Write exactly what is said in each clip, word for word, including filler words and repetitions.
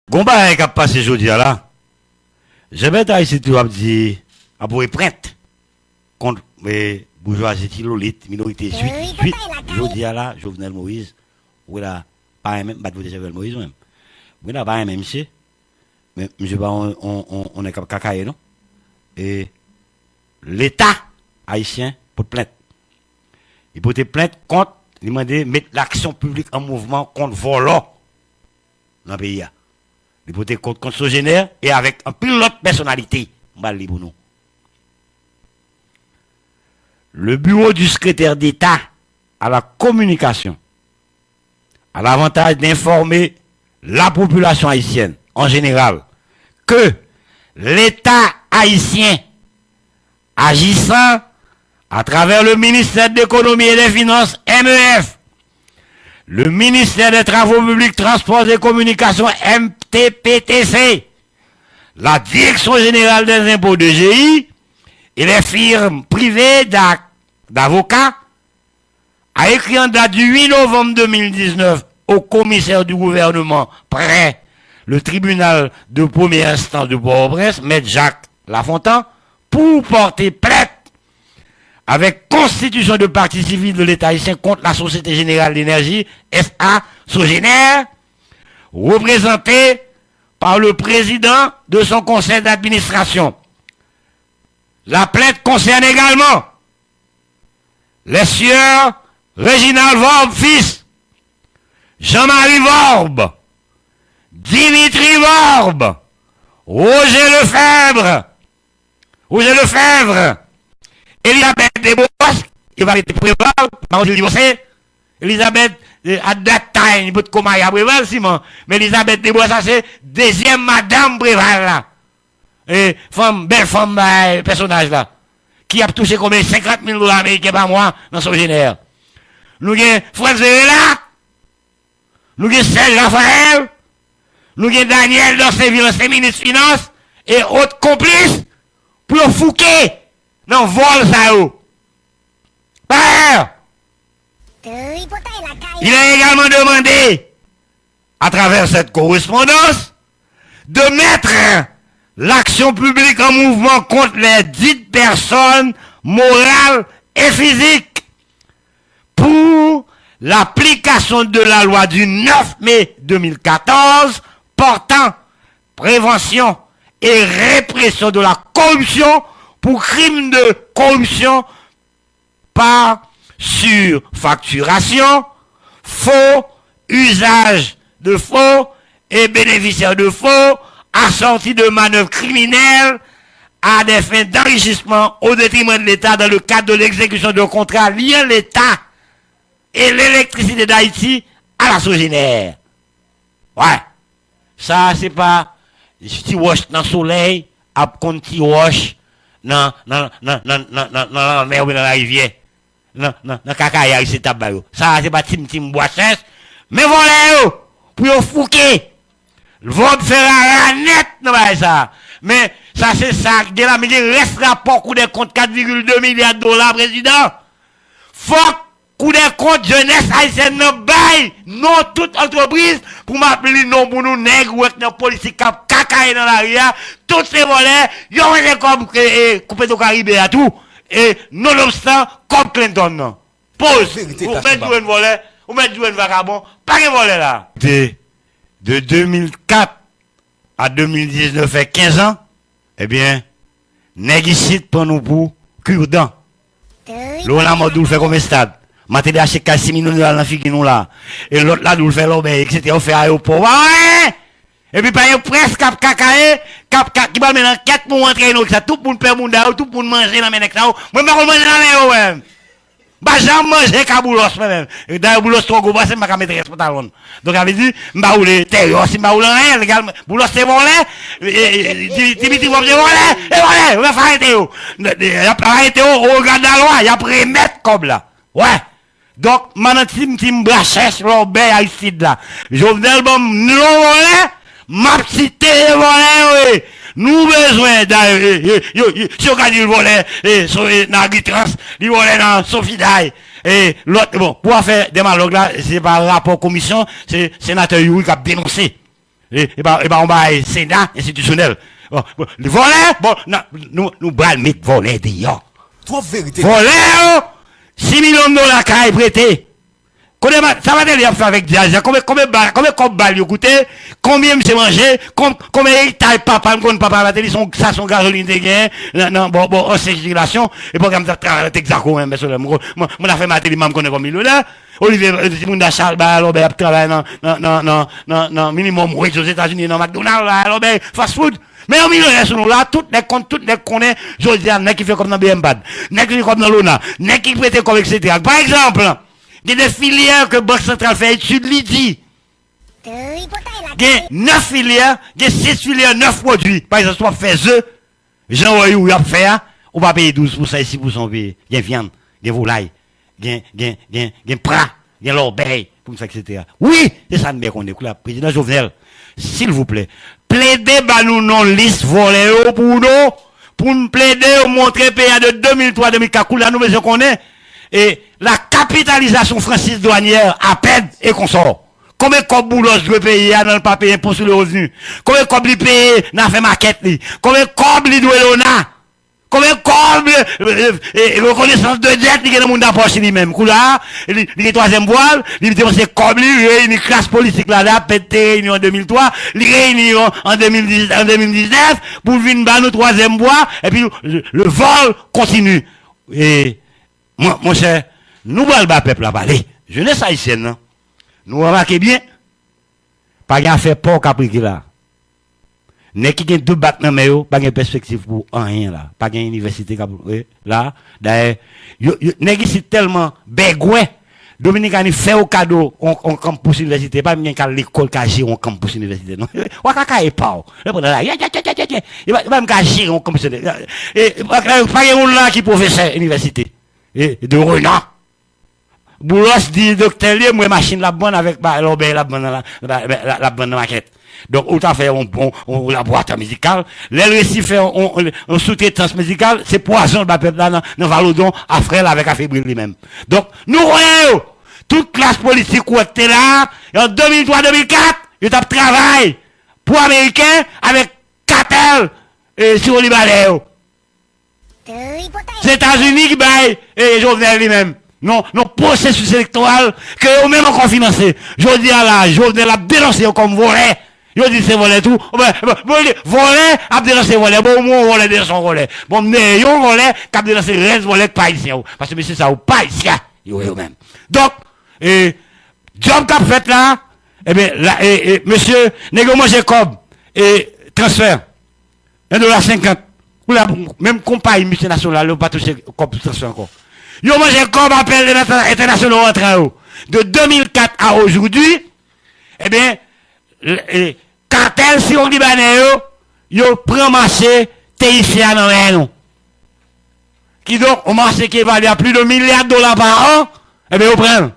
Gon bagay k ap pase jodi a la. Jan Bèta isit li w ap di, ap voye plent kont, eh, boujwazi tilolit, minorite swit, swit. Jodi a la, Jovenel Moïse, ou la, pa renmen, m pa t vote Jovenel Moïse mwen menm. Ou la pa renmen misye, men misye pa on, on, on, on nèg k ap kakaye non. E Leta ayisyen pote plent. Li pote plent kont, li mande met laksyon piblik an mouvman kont vòlò nan peyi a. Li pote kont kont Sogener e avèk anpil lòt pèsonalite. M pral li pou nou. Le bureau du secrétaire d'État à la communication a l'avantage d'informer la population haïtienne en général que l'État haïtien, agissant à travers le ministère de l'Économie et des Finances, M E F, le ministère des Travaux publics, Transports et Communications, M T P T C, la Direction générale des impôts, D G I, et les firmes privées d'a- d'avocats, a écrit en date du huit novembre deux mille dix-neuf au commissaire du gouvernement près le tribunal de première instance de Port-au-Prince, Maître Jacques Lafontant, pour porter plainte avec constitution de partie civile de l'État haïtien contre la Société Générale d'Énergie, S A, Sogener, représentée par le président de son conseil d'administration. La plainte concerne également les sieurs Réginald Vorbe fils, Jean-Marie Vorbe, Dimitri Vorbe, Roger Lefebvre, Roger Lefebvre, Elisabeth Desbrosses, yo pa rele Preval, pa konn si l divòse. Elisabeth, eh, at that time, li potko marye a Preval, siman. Men Elisabeth Desbrosses, sa se dezyèm madanm Preval la. E fanm, bèl fanm, bay pèsonaj la. Ki ap touche konbyen? Senkant mil dola ameriken pa mwa nan Sogener. Nou gen Frantz Verela, nou gen Serge Raphaël, nou gen Daniel Dorcevil, ansyen minis finans, e ot konplis pou yo fouke nan vòl sa yo. Par ailleurs, il est également demandé, à travers cette correspondance, de mettre l'action publique en mouvement contre les dites personnes morales et physiques pour l'application de la loi du neuf mai deux mille quatorze portant prévention et répression de la corruption pour crime de corruption par surfacturation, faux usage de faux et bénéficiaire de faux, assorti de manœuvres criminelles à des fins d'enrichissement au détriment de l'État dans le cadre de l'exécution d'un contrat liant l'État et l'Électricité d'Haïti à la Sogener. Wè. Sa a se pa ti wòch nan solèy ap konn ti wòch nan, nan, nan, nan, nan, nan, nan lanmè oubyen nan larivyè. Nan, nan, nan kaka a isit t ap ba yo. Sa a se pa tim tim bwa chèch. Men vòlè yo pou yo fouke. Vorbe fè rara nèt nan bagay sa a. Men sa se sa k gen la, men gen rès rapò Kou dè Kont kat vigil de milya dola, prezidan. Fòk Kou dè Kont, jenès ayisyèn nan bay non tout antrepriz pou m ap li non pou nou, nèg ou wè k nan politik k ap kakaye nan lari a, tout se vòlè, yo manje kòb, e, e, Petro Caribe a tou, e, nonobstan kòb Clinton nan. Poz! Ou mèt di w vòlè, ou mèt di w vakabon, pa gen vòlè la. De, de de mil kat a de mil diznèf fè kenz an, ebyen, nèg isit pran nou pou kirdan. Laurent Lamothe di w fè konbyen stad? Martelly achte kay sis milyon dola nan figi nou la. E lòt la di w fè lòbèy, etsetera, ou fè ayewopò. Ou pa wè anyen! Epi pa gen près k ap kakaye, k ap ka, ki pral mennen ankèt pou antre nou sa. Tout moun pè bounda yo, tout moun manje nan men nèg sa yo. Mwen m pa konn manje nan men yo, mwen. M pa janm manje ka Boulos mwen menm. Dayè Boulos twò gwo pase m, m pa ka mete rès pantalon. Donk sa vle di, m pa woule tè yo, si m pa woule anyen, legal, Boulos se vòlè, e, e, e, Di- Dimitri Vorbe se vòlè, e vòlè, yo fè arete yo. Y ap arete yo, o rega de la lwa, y ap remèt kòb la. Wè. Donk, m nan tim tim bra chèch lòbèy Aristide la. Jovenel ban m non vòlè, m ap site vòlè yo ye. Nou bezwen, dayè, e, e, yo, yo, si yo ka di l vòlè, e, so, e, nan Agritrans, li vòlè nan Sofiday, e, lòt, bon, pou afè Dermalog la, se pa rapò komisyon, se senatè Youri k ap denonse. E, e pa, e pa yon bagay Sena enstitisyonèl. Bon, bon, vòlè, bon, nan, nou, nou pral met vòlè deyò. Twòp verite. Vòlè yo, sis milyon dola kay prete. Kote ma-, sa Martelly ap fè avèk dyaz la? Konbyen, konbyen ba-, konbyen kòb bal yo koute? Konbyen misye manje? Kon-, konbyen eritay papa m konn papa Martelly? Se yon, sa se yon gazolin te genyen nan, nan, bò, bò, ansyen jiridiksyon. Epi m t ap travay nan Texaco, mwen, pèsonèl. Mwen, mwen, mwen afè Martelly, m konnen kòm milyonè. Olivier, eh, timoun nan Charles Baye Lòbèy ap travay nan, nan, nan, nan, nan, nan minimum wage Ozetazini, nan McDonald, Baye Lòbèy, fast food. Men yon milyonè sou nou la, tout nèg konn, tout nèg konnen, jodi a, nèg ki fè kòb nan B M pad, nèg ki fè kòb nan Lona, nèg ki prete kòb, et cetera. Pa egzanp, gen de filyè ke Bank Santral fè etid, li di, gen nèf filyè, gen sis filyè, nèf pwodui. Pa egzanp, si w ap fè ze, jan Youri ap fè a, ou pa peye douz pousan, e sis pousan ou peye. Gen vyann, gen volay, gen, gen, gen, gen pra, gen lòbèy, pou m fè, et cetera. Wi, se sa n byen konnen. Kounye a, Prezidan Jovenel, silvouplè, plede ba nou non lis vòlè yo pou nou, pou n plede yo montre peyi a de de mil twa, de mil kat. Kounye a, nou bezwen konnen, e, la capitalisation Francis Douanière, APED et consorts. Konbyen kòb Boulos dwe peye a nan l pa peye enpo sou le revenu? Konbyen kòb li peye nan afè makèt li? Konbyen kòb li dwe Lona? Konbyen kòb, e, e, e, rekonesans de dèt li gen nan moun nan pòch li menm? Kounye a, li, li gen twazyèm vwa l, li depanse kòb li, li reyini klas politik la, la, APED te reyini an de mil twa, li reyini yo an de mil diz, an de mil diznèf, pou l vin ba nou twazyèm vwa, epi le, le vol continue. E, mon, monchè, nou pral ba pèp la pale. Jenès ayisyèn nan, nou remake byen, pa gen afè pò k ap regle la. Nèg ki gen de bak nan men yo, pa gen pèspektiv pou anyen la. Pa gen inivèsite k ap, eh, la. Dayè, yo, yo, nèg isit tèlman bègwè, Dominikani fè yo kado on, on kanmpous inivèsite. Pa menm gen ka lekòl ka jere on kanmpous inivèsite, non. W a kaka e pa w. Yo pran la, yè, yè, yè, yè, yè, yè. Yo pa, yo pa menm ka jere on kanmpous inivèsite. E, pa, pa gen moun la ki pwofesè inivèsite. E, de renan. Boulos di doktè l ye, m wè machin l ap vann avèk ba, lòbèy l ap vann nan la, la, la, l ap vann nan makèt. Donk, ou ta fè yon, yon, yon laboratwa medikal. Lè l resi fè yon, yon, yon soutretans medikal, se pwazon l ba pèp la nan, nan Valodon, a frè l avèk a febri l li menm. Donk, nou konnen yo, tout klas politik ou wè k te la, an de mil twa, de mil kat, yo t ap travay pou Ameriken avèk katèl, e, siwolibanè yo. Tripotay. Se Etazini ki bay, e, Jovenel li menm. Non, non, pwosesis elektoral ke yo menm ankò finanse. Jodi a la, Jovenel ap denonse yo kòm vòlè. Yo di se vòlè tou. Bon, bon, bon, vòlè ap denonse vòlè. Bon, mwen, vòlè denonse yon vòlè. Bon, m dèyè yon vòlè k ap denonse rès vòlè k pa ayisyen yo. Paske mesye sa yo pa ayisyen. Yo, yo menm. Donk, e, djòb k ap fèt la, ebyen, la, e, e, mesye, nèg yo manje kòb, e, transfè. En dola senkant. Kounye a, menm konpayi miltinasyonal yo pa touche kòb transfè ankò. Yo manje kòb apèl entènasyonal antran yo. De de mil kat a ojoudwi, ebyen, e, katèl siwolibanè yo, yo pran mache T I C a nan men nou. Kidonk, yon mache ki evalye a plis de milya dola pa an, ebyen, yo pran l.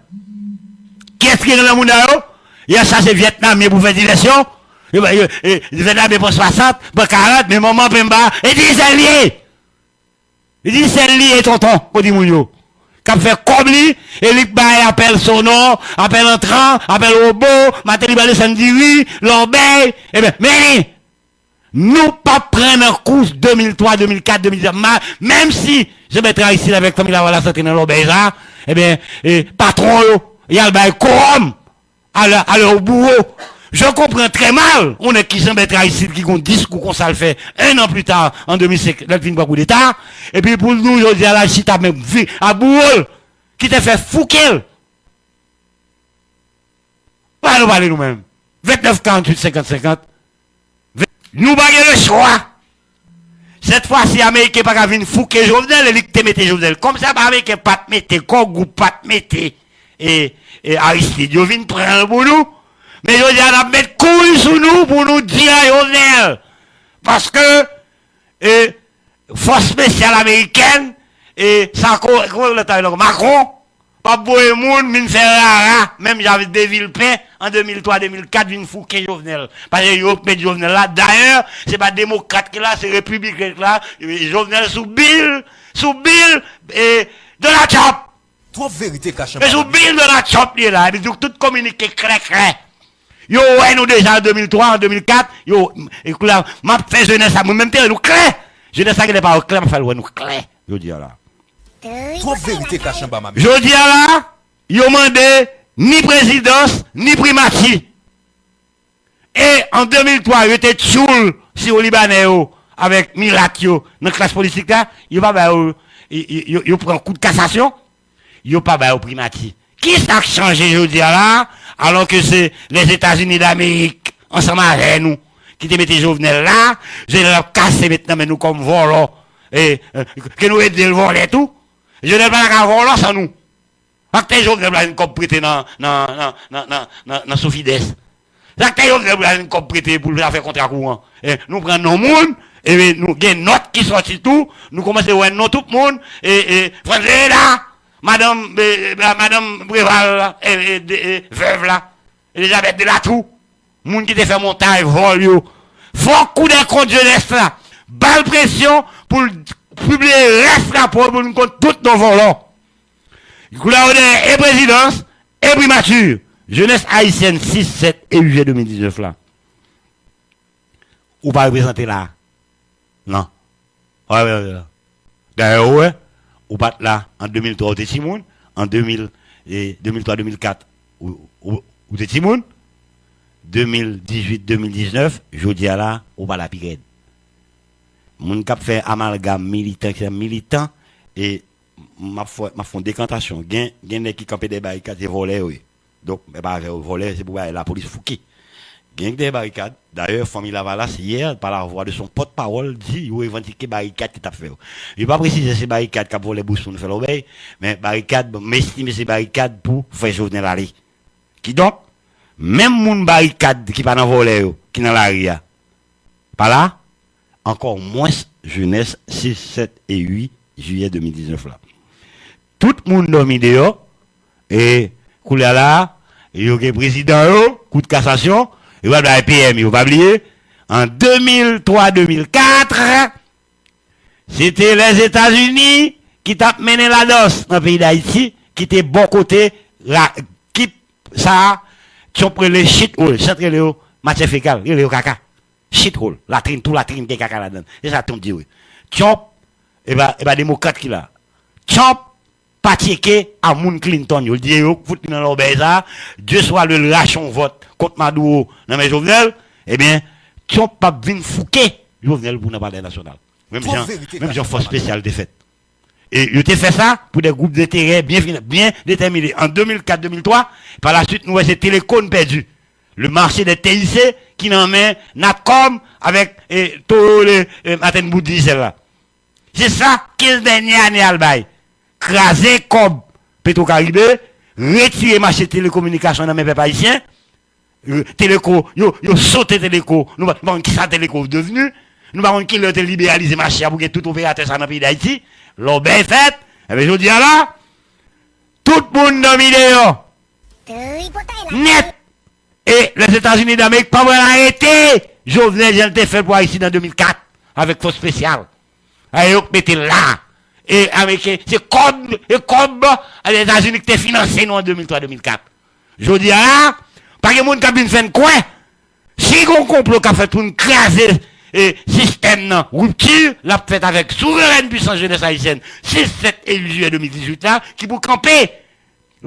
Kiyès ki gen nan moun sa yo? Y ap chache Vyetnamyen pou fè divèsyon. Yo, yo, e, Vyetnamyen pran swasant, pran karant, men manman penba, e Dizèl li ye. Dizèl li ye, tonton, pou di moun yo. K ap fè kòb li, e li k bay apèl sonò, apèl antran, apèl wobo, Martelly pral desann diri, lòbèy, ebyen, men li. Nou p ap pran nan kous de mil twa, de mil kat, de mil diznèf, ma-, menm si Jean Bertrand Aristide avèk fanmi Lavalas antre nan lòbèy sa, ebyen, e, patwon yo, y al bay kowòm à leur, à leur bourreau. Je comprends très mal, yon nèg ki Jean Bertrand Aristide ki gon diskou konsa l fè un an pli ta, an de mil senk, lè l fin pran koudeta, epi pou l di w jodi a la chita men vi-, a bouwo l, ki te fè fouke l. Pa nou pale nou menm. Vennèf karanntuit senkant senkant. Nou pa gen lechwa. Sèt fwa si Ameriken pa ka vin fouke Jovenel, e li ki te mete Jovenel. Kòm sa pa Ameriken pa t mete, Core Group pa t mete, e, e Aristide, yo vin pran l pou nou. Men jodi a n ap met kouy sou nou pou nou di a Jovenel. Paske, e, fòs espesyal amerikèn, e, sa ko-, ko-, lòt la, Macron, p ap voye moun vin fè rara, menm jan avèk De Villepin, an de mil twa, de mil kat, vin fouke Jovenel. Paske yo k met Jovenel la. Dayè, se pa demokrat ki la, se repibliken ki la. Jovenel sou bil, sou bil, e, Donald Trump. Twòp verite kache anba. E sou bil Donald Trump li ye la. Epi tout kominike klè klè. Yo wè nou deja an de mil twa, an de mil kat, yo, e kou la, m ap fè jenès la, mwen menm te wè nou klè. Jenès la genlè pa wè klè, m ap fè l wè nou klè, jodi a la. Twòp verite kache anba mamit. Jodi a la, yo mande ni prezidans, ni primati. E an de mil twa, yo te tchoul Siwo Libanè yo avèk milat yo nan klas politik la, yo pa ba yo, yo, yo, yo pran kou de kasasyon, yo pa ba yo primati. Kisa k chanje jodi a la, alò ke se Lèzetazini Damerik ansanm avè nou ki te mete Jovenel la, Jovenel ap kase met nan men nou kòm vòlò, e, e, ke nou ede l vòlè tou. Jovenel pa ta ka vòlò san nou. Sa k te Jovenel pral jwenn kòb prete nan, nan, nan, nan, nan, nan, nan Sofides. Sa k te Jovenel pral jwenn kòb prete pou l ta fè kontra kouran. E, nou pran non moun, e, nou gen nòt ki sòti tou, nou kòmanse wè non tout moun, e, e, Franz Reda, madanm, e, e, madanm Preval, e, e, de, e, vèv la, Elizabeth Delatour, moun ki te fè montay vòl yo. Fòk Kou dè kont jenès la ba l presyon pou l pibliye rès rapò pou n konn tout non vòlò. Kou la yo dèyè e prezidans, e primati, jenès ayisyèn sis, sèt e uit jiyè de mil diznèf la. Ou pa reprezante la. Non. Wè, wè, wè. Dayè, ou wè, ou pa t la an de mil twa, ou te timoun. An de mil, e, de mil twa, de mil kat, ou, ou, ou te timoun. De mil dizuit, de mil diznèf, jodi a la, ou pa la pi rèd. Moun k ap fè amalgam militan, ki se militan, e m ap fè, m ap fè yon dekantasyon. Gen, gen nèg ki kanpe dèyè barikad, se vòlè yo ye. Donk, e pa avè yo vòlè, se pou bay lapolis fouke. Gen ki dèyè barikad. Dayè, fanmi Lavalas, yè, pa lavwa de son pòtpawòl, di yo revandike barikad ki t ap fè yo. Yo pa presize se barikad k ap vòlè bous moun fè lòbèy, men barikad, m estime se barikad pou fè Jovenel ale. Kidonk, menm moun barikad ki pa nan vòlè yo, ki nan lari a, pa la, ankò mwens jenès sis, sèt e uit jiyè de mil diznèf la. Tout moun dòmi deyò, e koulye a la, yo gen prezidan yo, Kou de kasasyon, yo pral bay P M yo, pa bliye, an de mil twa, de mil kat, se te Lèzetazini ki t ap mennen ladans nan peyi Dayiti, ki te bò kote ra-, kip sa a, Trump rele shithole, Trump rele yo matyè fekal, rele yo kaka. Shithole, latrin, tou latrin gen kaka ladan l. Se sa Trump di wi. Trump, e pa, e pa demokrat ki la. Trump pa tcheke a moun Clinton yo. Li di yo fout li nan lòbèy sa. De swa lè l rache yon vòt kont Maduro nan men Jovenel, ebyen, Trump p ap vin fouke Jovenel pou nan Palè Nasyonal. Menm jan, menm jan fòs espesyal te fèt. E yo te fè sa pou de gwoup denterè byen fina-, byen detèmine. An de mil kat, de mil twa, pa la swit, nou wè se Telecom pèdi. Le marché des T I C ki nan men Natcom avèk, e, towo le, e, Martin Boudisèl la. Se sa kenz dènye ane a l bay. Kraze kòb Petro Caribe, retire mache telekominikasyon nan men pèp ayisyen, Teleko, yo, yo sote Teleko. Nou pa, nou pa konn kisa Teleko devni. Nou pa konn kilè yo te liberalize mache a pou gen tout operatè sa nan peyi Dayiti. Lòbèy fèt. Ebyen, jodi a la, tout moun dòmi deyò. Nèt. E Lèzetazini Damerik pa pral arete Jovenel jan l te fè l pou Ayiti nan de mil kat avèk fòs espesyal. A yo k mete l la. E Ameriken, se kòb, e kòb Lèzetazini ki te finanse nou an de mil twa, de mil kat. Jodi a la, pa gen moun k ap vin fè n kwè. Si gen yon konplo k ap fèt pou n kraze, e, sistèm nan, ripti, l ap fèt avèk souverèn pwisans jenès ayisyèn, sis, sèt e uit jiyè de mil dizuit la, ki pou kanpe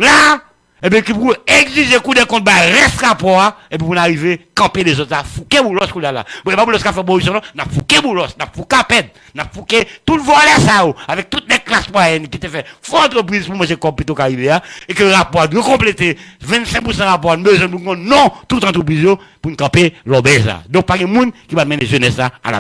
la, ebyen, ki pou egzije Kou dè kont bay rès rapò a, epi pou n arive kanpe lezòt la, fouke Boulos koulye a la. Bon, e pa Boulos k ap fè Boris non, n ap fouke Boulos, n ap fouke Apèd, n ap fouke tout vòlè sa yo, avèk tout nèg klas mwayèn ki te fè fo antrepriz pou manje kòb Petro Caribe a, e ke rapò a dwe konplete, vennsenk pousan rapò a, n bezwen pou n konn non tout antrepriz yo, pou n kanpe lòbèy sa. Donk, pa gen moun ki pral mennen jenès la a la